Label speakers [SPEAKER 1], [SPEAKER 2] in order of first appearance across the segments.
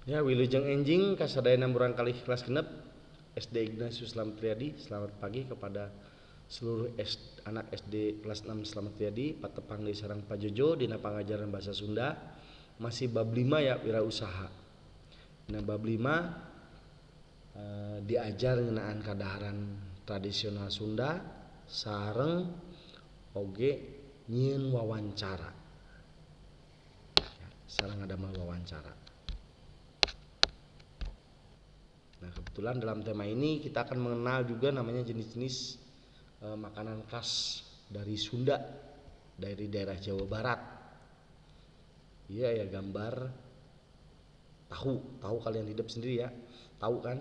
[SPEAKER 1] Ya, wilujeng enjing kasadayana murangkalih kelas 6 SD Ignatius Slamet Riyadi. Selamat pagi kepada seluruh anak SD kelas 6 Slamet Riyadi. Patepang di sareng Pak Jojo dina pangajaran bahasa Sunda. Masih bab 5 ya, wirausaha. Nah, bab 5 diajar ngeunaan kadaharan tradisional Sunda sareng oge nyieun wawancara. Ya, sareng ngadamel wawancara. Nah, kebetulan dalam tema ini kita akan mengenal juga namanya jenis-jenis makanan khas dari Sunda, dari daerah Jawa Barat. Iya ya, gambar tahu, tahu kalian hidup sendiri ya. Tahu kan?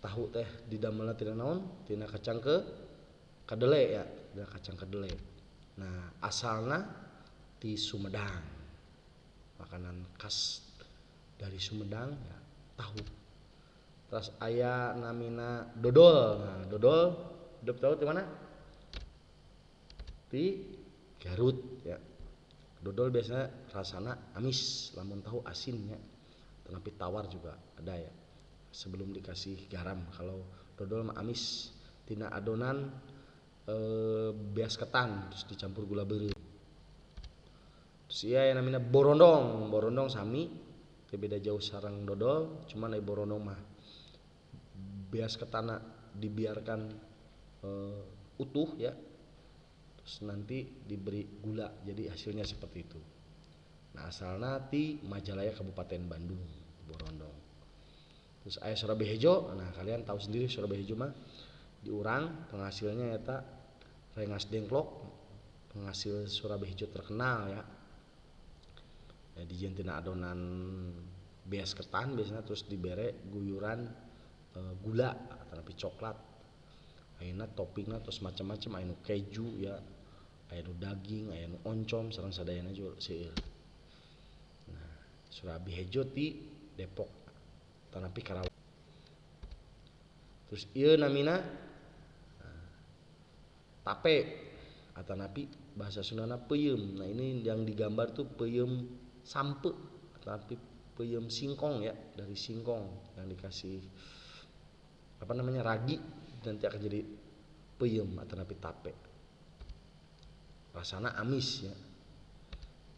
[SPEAKER 1] Tahu teh didamelna tina naon? Tina kacang ke kadele ya, tina kacang kadele. Nah, asalna ti Sumedang. Makanan khas dari Sumedang ya, tahu. Terus aya namina dodol. Nah, dodol hidup tahu di mana? Di Garut ya. Dodol biasanya rasana amis, lamun tahu asin ya. Tapi tawar juga ada ya. Sebelum dikasih garam. Kalau dodol mah amis, tina adonan beas ketan terus dicampur gula beureum. Terus iya yang namina borondong. Borondong sami teu beda jauh sareng dodol, cuman ai borondong mah beas ketana dibiarkan utuh ya, terus nanti diberi gula, jadi hasilnya seperti itu. Nah, asalna ti Majalaya, Kabupaten Bandung, borondong. Terus aya surabi hejo. Nah, kalian tahu sendiri surabi hejo mah di urang penghasilnya eta Rengas Dengklok, penghasil surabi hejo terkenal ya. Ya, dijieun tina adonan beas ketan biasanya, terus dibere guyuran gula tapi coklat. Ayeuna toppingna terus macam-macam, aya nu keju ya, aya nu daging, aya nu oncom, sareng sadayana juga seueur. Nah, surabi hejo ti Depok tanapi Karawang. Terus ieu namina tape atanapi bahasa Sundana peuyeum. Nah, ini yang digambar tuh peuyeum sampe atanapi peuyeum singkong ya, dari singkong yang dikasih apa namanya ragi, nanti akan jadi peuyeum atanapi tape. Rasana amis ya.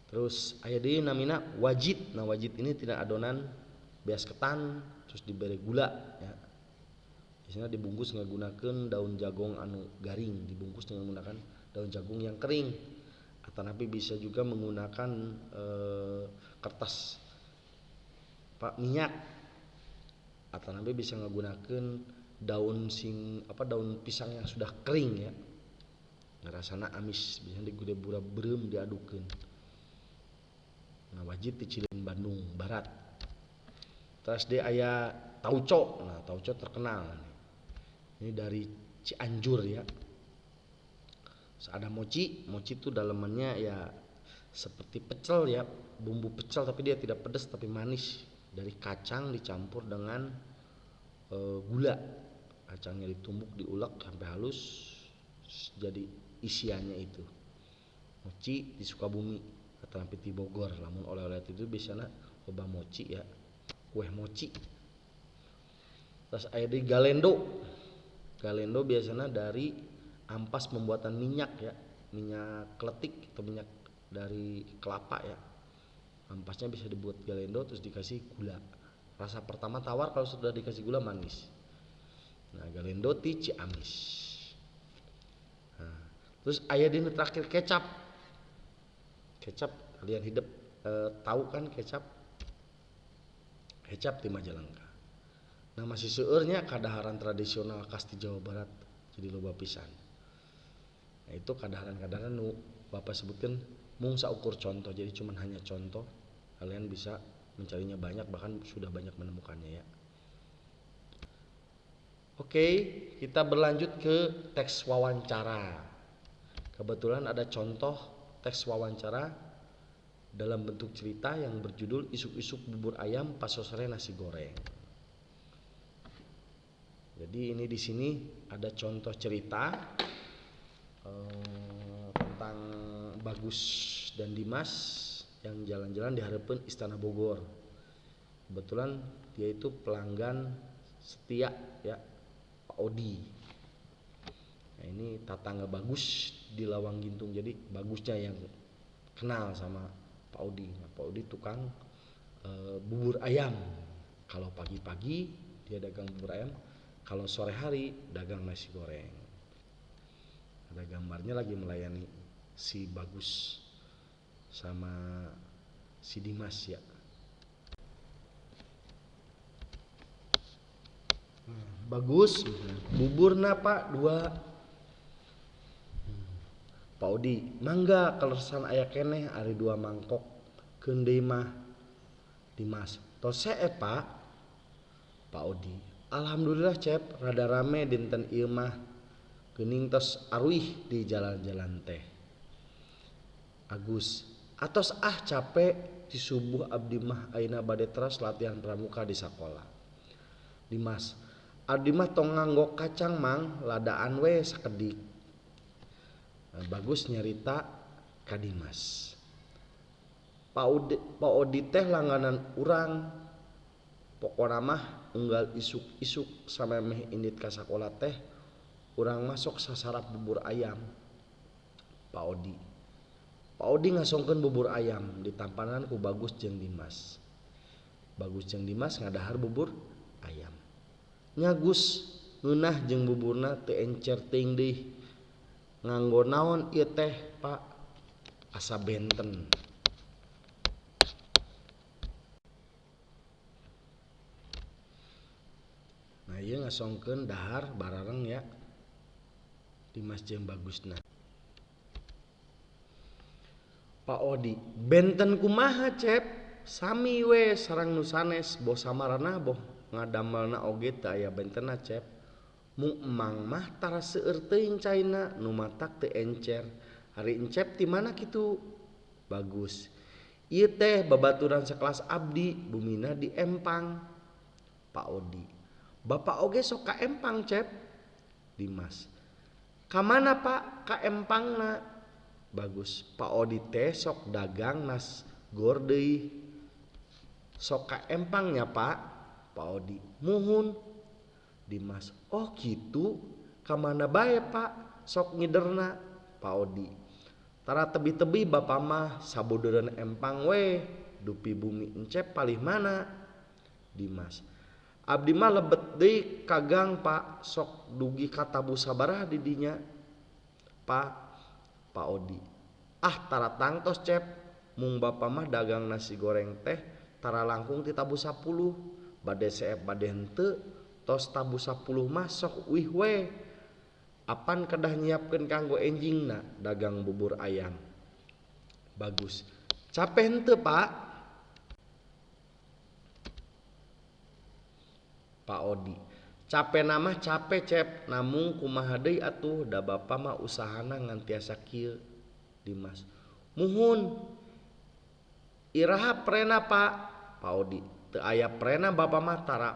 [SPEAKER 1] Terus aya deui namina wajit. Nah, wajit ini tina adonan beas ketan terus diberi gula ya. Biasanya dibungkus ngagunakeun daun jagung anu garing, dibungkus dengan menggunakan daun jagung yang kering. Atanapi bisa juga menggunakan kertas pak minyak. Atanapi bisa ngagunakeun daun sing apa daun pisang yang sudah kering ya. Nah, rasana amis, biasanya digude beureum diadukeun. Nah, wajit di Cililin, Bandung Barat. Terus dia aya tauco. Nah, tauco terkenal nih. Ini dari Cianjur ya. Terus ada mochi. Mochi itu dalemannya ya seperti pecel ya, bumbu pecel tapi dia tidak pedas tapi manis. Dari kacang dicampur dengan gula. Kacangnya ditumbuk, diulek sampai halus jadi isiannya itu. Mochi di Sukabumi atau di Bogor. Lamun oleh-oleh itu biasanya loba mochi ya, kue mochi. Terus aya di galendo. Galendo biasanya dari ampas pembuatan minyak ya, minyak kletik atau minyak dari kelapa ya. Ampasnya bisa dibuat galendo terus dikasih gula. Rasa pertama tawar, kalau sudah dikasih gula manis. Nah, galendo ti Ciamis. Nah, terus aya dina terakhir kecap. Kecap kalian hidup tahu kan kecap? Kecap di Majalengka. Nah, masih seueurnya kadaharan tradisional khas di Jawa Barat jadi loba pisan. Nah, itu kadaharan-kadaharan nu Bapak sebutkan mung saukur contoh, jadi cuman hanya contoh. Kalian bisa mencarinya banyak, bahkan sudah banyak menemukannya ya. Oke, kita berlanjut ke teks wawancara. Kebetulan ada contoh teks wawancara dalam bentuk cerita yang berjudul Isuk-isuk bubur ayam, pasosore nasi goreng. Jadi ini di sini ada contoh cerita tentang Bagus dan Dimas yang jalan-jalan di hadapan Istana Bogor. Kebetulan dia itu pelanggan setia ya Pak Odi. Nah, ini tetangga Bagus di Lawang Gintung, jadi Bagusnya yang kenal sama Pak Odi. Nah, Pak Odi tukang bubur ayam. Kalau pagi-pagi dia dagang bubur ayam, kalau sore hari dagang nasi goreng. Ada gambarnya lagi melayani si Bagus sama si Dimas ya. Bagus, buburna Pak 2. Pak Odi, mangga kaleresan aya keneh ari 2 mangkok keun deui mah. Dimas, tos seep Pak. Pak Odi, alhamdulillah Cep, rada rame dinten ieu mah. Geuning tos aruih di jalan-jalan teh. Agus, atos ah capek di subuh abdi mah ayeuna bade teras latihan pramuka di sakola. Dimas, abdi mah tong nganggo kacang mang, ladaan we sakedik. Nah, Bagus nyarita ka Dimas. Pak Odi teh langganan urang. Pokona mah unggal isuk-isuk samemeh indit ka sakola teh urang masuk sasarap bubur ayam. Pak Odi. Pak Odi ngasongkeun bubur ayam ditampanan ku Bagus jeung Dimas. Bagus jeung Dimas ngadahar bubur ayam. Nya Gus ngeunah jeung buburna teu encer teuing deui. Nganggo naon ieu teh Pak? Asa benten. Nah ieu ngasongkeun dahar barareng ya Dimas jeung Bagusna. Pak Odi, benten kumaha Cep? Sami we sareng nu sanes, boh samarana boh ngadamelna oge teu aya bentenna Cep. Mung emang mah tara seueur teuing caina nu matak teu encer. Ari encep ti mana kitu? Bagus. Ieu teh babaturan sakelas abdi, bumina di Empang. Pak Odi, bapak oge sok ka Empang Cep? Dimas, ka mana Pak? Ka Empangna. Bagus, Pak Odi teh sok dagang nasgor deui. Sok ka Empangnya Pak? Pak Odi, muhun. Dimas, oh kitu, ka mana bae Pak? Sok ngiderna. Pak Odi, tara tebi-tebi bapak mah sabodeureun Empang we, dupi bumi encep palih mana? Dimas, abdi mah lebet deui ka gang Pak, sok dugi ka tabu sabaraha di dinya Pak. Pak Odi, ah tara tangtos Cep, mung bapak mah dagang nasi goreng teh tara langkung ti tabu 10, bade seep bade henteu, tos tabu 10 mah sok uih we. Apan kedah nyiapkeun kanggo enjingna dagang bubur ayam. Bagus, capek henteu Pak? Pak Odi, capek mah capek Cep, namung kumaha deui atuh da bapa mah usahana ngan tiasa kieu. Dimas, muhun. Iraha prena Pak? Pak Odi, teu aya prena bapa mah tara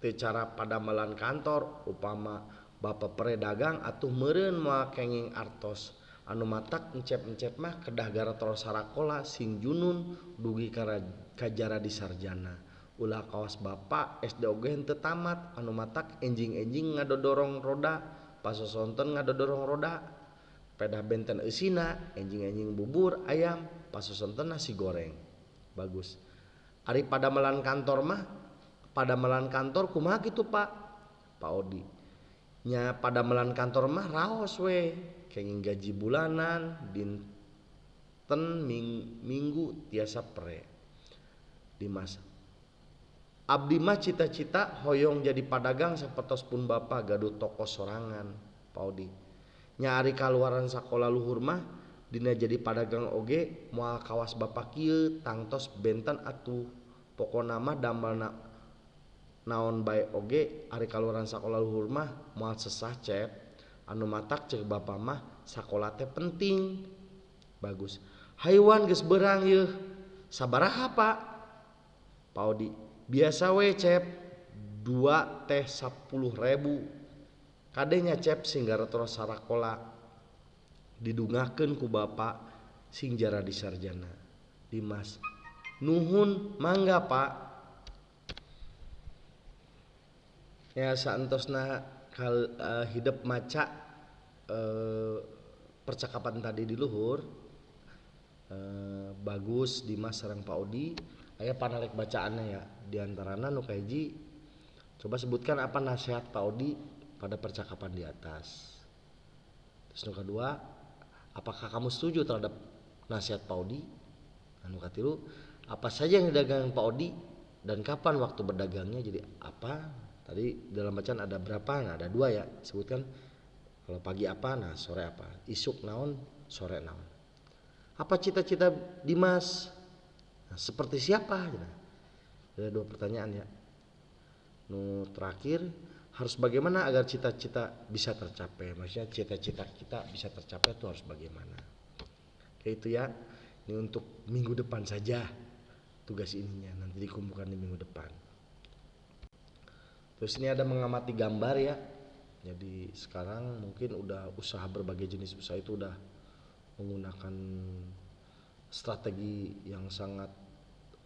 [SPEAKER 1] teu cara padamelan kantor, upama bapa pre dagang atuh meureun moal kenging artos. Anu matak encep-encep mah kedah garatos sarakola sing junun dugi ka jaradi sarjana. Ulah kawas bapak SD oge henteu tamat, anu matak enjing-enjing ngadodorong roda, pasosonten ngadodorong roda, pedah benten eusina, enjing-enjing bubur ayam, pasosonten nasi goreng. Bagus. Ari padamelan kantor mah, padamelan kantor kumaha kitu Pak? Pak Odi, nya padamelan kantor mah raos we, kenging gaji bulanan, dinten minggu tiasa pre. Dimas, abdi mah cita-cita hoyong jadi padagang sapertos pun bapa gaduh toko sorangan. Pak Odi, nya ari kaluaran sakola luhur mah dina jadi padagang oge moal kawas bapa kieu tangtos benten atuh. Pokona mah damelna naon bae oge ari kaluaran sakola luhur mah moal sesah Cep. Anu matak ceuk bapa mah sakola teh penting. Bagus, hayuan geus beurang yeuh. Sabaraha Pak? Pak Odi, biasa we Cep, 2 teh 10.000. Kadenya Cep sing garatos sarakola didungakeun ku bapa sing jaradi sarjana. Dimas, nuhun mangga Pak. Ya, saentosna kal hidep maca percakapan tadi di luhur, Bagus, Dimas sareng Pak Odi, aya panalek bacaannya ya. Di antarana nu kahiji, coba sebutkan apa nasihat Pak Odi pada percakapan di atas. Terus nu kedua, apakah kamu setuju terhadap nasihat Pak Odi? Anu katilu, apa saja yang didagang Pak Odi dan kapan waktu berdagangnya? Jadi apa? Tadi dalam bacaan ada berapa? Nah, ada dua ya. Sebutkan kalau pagi apa, nah sore apa. Isuk naon, sore naon. Apa cita-cita Dimas? Nah, seperti siapa? Nah, ada dua pertanyaan ya. Nu terakhir, harus bagaimana agar cita-cita bisa tercapai? Maksudnya cita-cita kita bisa tercapai itu harus bagaimana? Oke, itu ya. Ini untuk minggu depan saja tugas ininya, nanti dikumpulkan di minggu depan. Terus ini ada mengamati gambar ya. Jadi sekarang mungkin udah usaha, berbagai jenis usaha itu udah menggunakan strategi yang sangat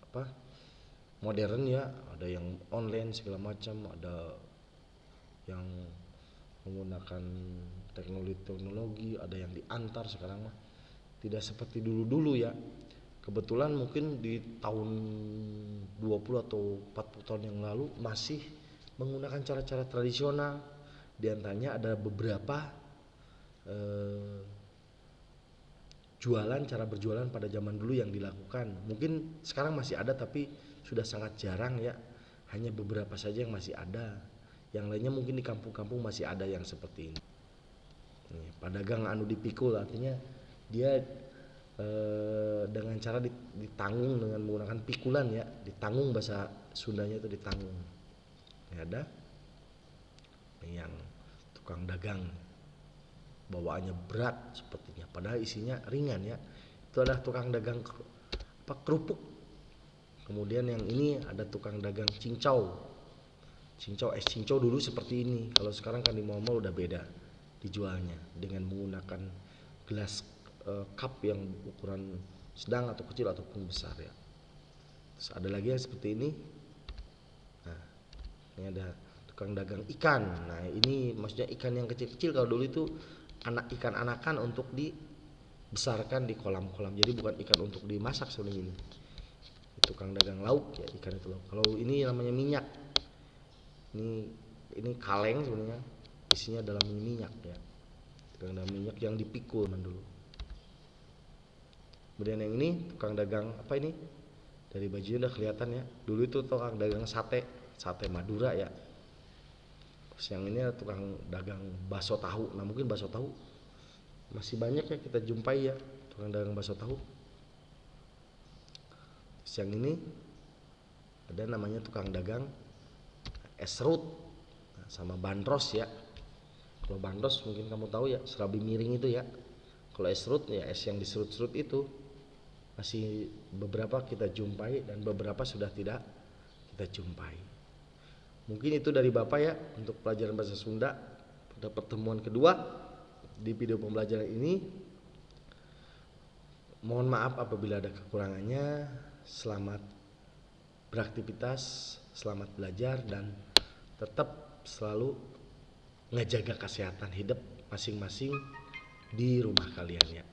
[SPEAKER 1] apa, modern ya. Ada yang online segala macam, ada yang menggunakan teknologi-teknologi, ada yang diantar sekarang mah. Tidak seperti dulu-dulu ya. Kebetulan mungkin di tahun 20 atau 40 tahun yang lalu masih menggunakan cara-cara tradisional. Di antaranya ada beberapa jualan, cara berjualan pada zaman dulu yang dilakukan. Mungkin sekarang masih ada tapi sudah sangat jarang ya. Hanya beberapa saja yang masih ada. Yang lainnya mungkin di kampung-kampung masih ada yang seperti ini. Nih, padagang anu dipikul, artinya dia dengan cara ditanggung dengan menggunakan pikulan ya, ditanggung, bahasa Sundanya itu ditanggung. Ini ada ini yang tukang dagang, bawaannya berat sepertinya, padahal isinya ringan ya. Itu adalah tukang dagang apa, kerupuk. Kemudian yang ini ada tukang dagang cincau. Cincau, es cincau dulu seperti ini. Kalau sekarang kan di mall-mall udah beda dijualnya dengan menggunakan gelas cup yang ukuran sedang atau kecil ataupun besar ya. Terus ada lagi yang seperti ini. Nah, ini ada tukang dagang ikan. Nah, ini maksudnya ikan yang kecil-kecil. Kalau dulu itu anak ikan anakan untuk dibesarkan di kolam-kolam. Jadi bukan ikan untuk dimasak seperti ini. Tukang dagang lauk ya, ikan itu lauk. Kalau ini namanya minyak. Ini kaleng sebenarnya, isinya dalam minyak ya. Tukang dagang minyak yang dipikul dulu. Kemudian yang ini tukang dagang apa ini? Dari bajunya udah kelihatan ya. Dulu itu tukang dagang sate, sate Madura ya. Terus yang ini ada tukang dagang bakso tahu. Nah, mungkin bakso tahu masih banyak ya kita jumpai ya, tukang dagang bakso tahu. Terus yang ini ada namanya tukang dagang es serut, nah, sama bandros ya. Kalau bandros mungkin kamu tahu ya, serabi miring itu ya. Kalau es serut ya es yang diserut-serut itu. Masih beberapa kita jumpai dan beberapa sudah tidak kita jumpai. Mungkin itu dari Bapak ya untuk pelajaran bahasa Sunda pada pertemuan kedua di video pembelajaran ini. Mohon maaf apabila ada kekurangannya. Selamat beraktivitas, selamat belajar, dan tetap selalu ngejaga kesehatan hidup masing-masing di rumah kalian ya.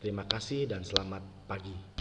[SPEAKER 1] Terima kasih dan selamat pagi.